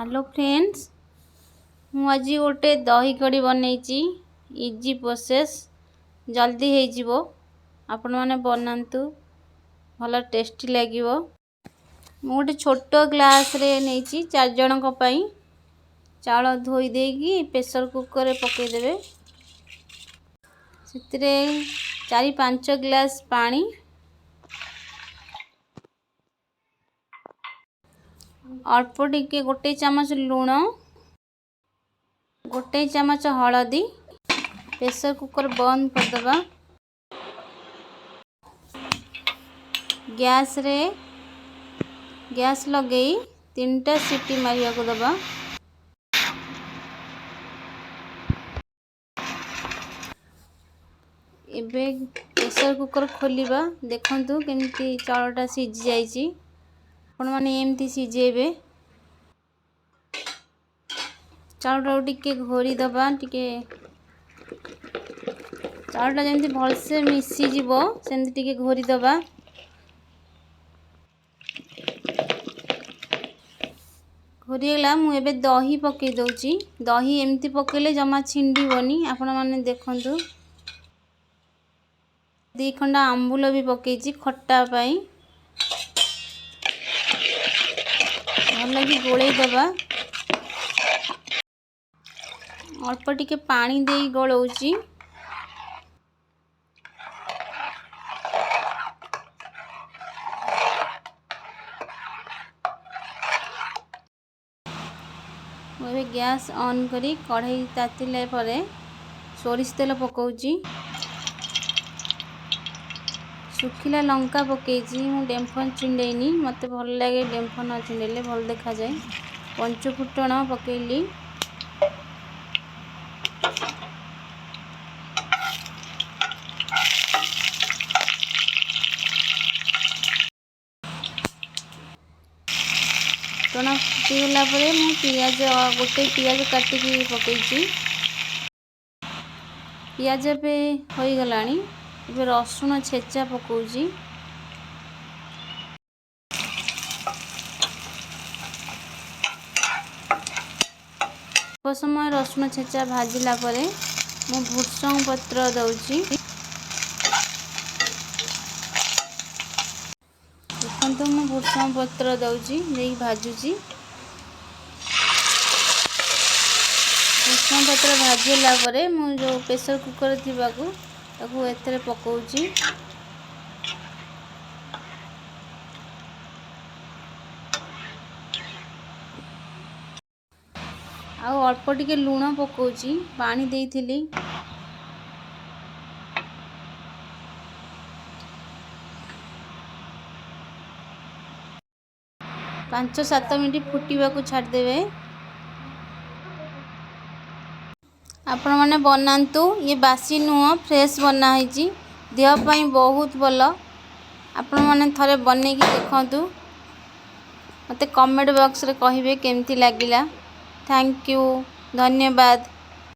Hello friends, ମୁଁ ଆଜି ଗୋଟେ ଦହି କଡ଼ି ବନେଇଛି। ଇଜି ପ୍ରୋସେସ୍, ଜଲ୍ଦି ହେଇଯିବ। ଆପଣମାନେ ବନାନ୍ତୁ, ଭଲ ଟେଷ୍ଟି ଲାଗିବ। ମୁଁ ଗୋଟେ ଛୋଟ ଗ୍ଲାସ୍ରେ ନେଇଛି 4 ଜଣଙ୍କ ପାଇଁ। ଚାଉଳ ଧୋଇ ଦେଇକି ପ୍ରେସର୍ କୁକର୍ରେ ପକାଇଦେବେ। ସେଥିରେ 4-5 ଗ୍ଲାସ୍ ପାଣି, ଅଳ୍ପ ଟିକେ 1 ଚାମଚ ଲୁଣ, 1 ଚାମଚ ହଳଦୀ। ପ୍ରେସର୍ କୁକର୍ ବନ୍ଦ କରିଦେବା। ଗ୍ୟାସ୍ ଲଗେଇ 3ଟା ସିଟି ମାରିବାକୁ ଦେବା। ଏବେ ପ୍ରେସର୍ କୁକର୍ ଖୋଲିବା। ଦେଖନ୍ତୁ କେମିତି ଚାଉଳଟା ସିଝି ଯାଇଛି। ଆପଣମାନେ ଏମିତି ସିଝେଇବେ। ଚାଉଳଟାକୁ ଟିକେ ଘୋରି ଦେବା, ଟିକେ ଚାଉଳଟା ଯେମିତି ଭଲସେ ମିଶିଯିବ ସେମିତି ଟିକେ ଘୋରି ଦେବା। ଘୋରିଗଲା। ମୁଁ ଏବେ ଦହି ପକାଇ ଦେଉଛି। ଦହି ଏମିତି ପକାଇଲେ ଜମା ଛିଣ୍ଡିବନି, ଆପଣମାନେ ଦେଖନ୍ତୁ। 2 ଖଣ୍ଡ ଆମ୍ବୁଲ ବି ପକାଇଛି ଖଟା ପାଇଁ। ଭଲକି ଗୋଳେଇ ଦେବା। ଅଳ୍ପ ଟିକେ ପାଣି ଦେଇ ଗୋଳଉଛି। ମୁଁ ଏବେ ଗ୍ୟାସ୍ ଅନ୍ କରି କଢ଼େଇ ତାତିଲା ପରେ ସୋରିଷ ତେଲ ପକାଉଛି। ଶୁଖିଲା ଲଙ୍କା ପକାଇଛି। ମୁଁ ଡେମ୍ଫ ଛିଣ୍ଡେଇନି, ମୋତେ ଭଲ ଲାଗେ ଡେମ୍ଫ ନ ଛିଣ୍ଡେଇଲେ ଭଲ ଦେଖାଯାଏ। ପଞ୍ଚୁ ଫୁଟଣ ପକାଇଲି। ଫୁଟଣ ଫୁଟିଗଲା ପରେ ମୁଁ ଗୋଟେ ପିଆଜ କାଟିକି ପକାଇଛି। ପିଆଜ ଏବେ ହୋଇଗଲାଣି। ଏବେ ରସୁଣ ଛେଚା ପକାଉଛି। ଅଳ୍ପ ସମୟ ରସୁଣ ଛେଚା ଭାଜିଲା ପରେ ମୁଁ ଭୃସଙ୍ଗ ପତ୍ର ଦେଉଛି। ଦେଖନ୍ତୁ ମୁଁ ଭୃସଙ୍ଗ ପତ୍ର ଦେଉଛି, ଦେଇକି ଭାଜୁଛି। ଭୃସଙ୍ଗ ପତ୍ର ଭାଜିଲା ପରେ ମୁଁ ଯେଉଁ ପ୍ରେସର୍ କୁକର୍ ଥିବାକୁ ତାକୁ ଏଥିରେ ପକାଉଛି। ଆଉ ଅଳ୍ପ ଟିକେ ଲୁଣ ପକାଉଛି, ପାଣି ଦେଇଥିଲି। 5-7 ମିନିଟ୍ ଫୁଟିବାକୁ ଛାଡ଼ିଦେବେ। ଆପଣମାନେ ବନାନ୍ତୁ, ଇଏ ବାସି ନୁହଁ, ଫ୍ରେଶ୍ ବନା ହେଇଛି, ଦେହ ପାଇଁ ବହୁତ ଭଲ। ଆପଣମାନେ ଥରେ ବନେଇକି ଦେଖନ୍ତୁ, ମୋତେ କମେଣ୍ଟ ବକ୍ସରେ କହିବେ କେମିତି ଲାଗିଲା। Thank you, ଧନ୍ୟବାଦ।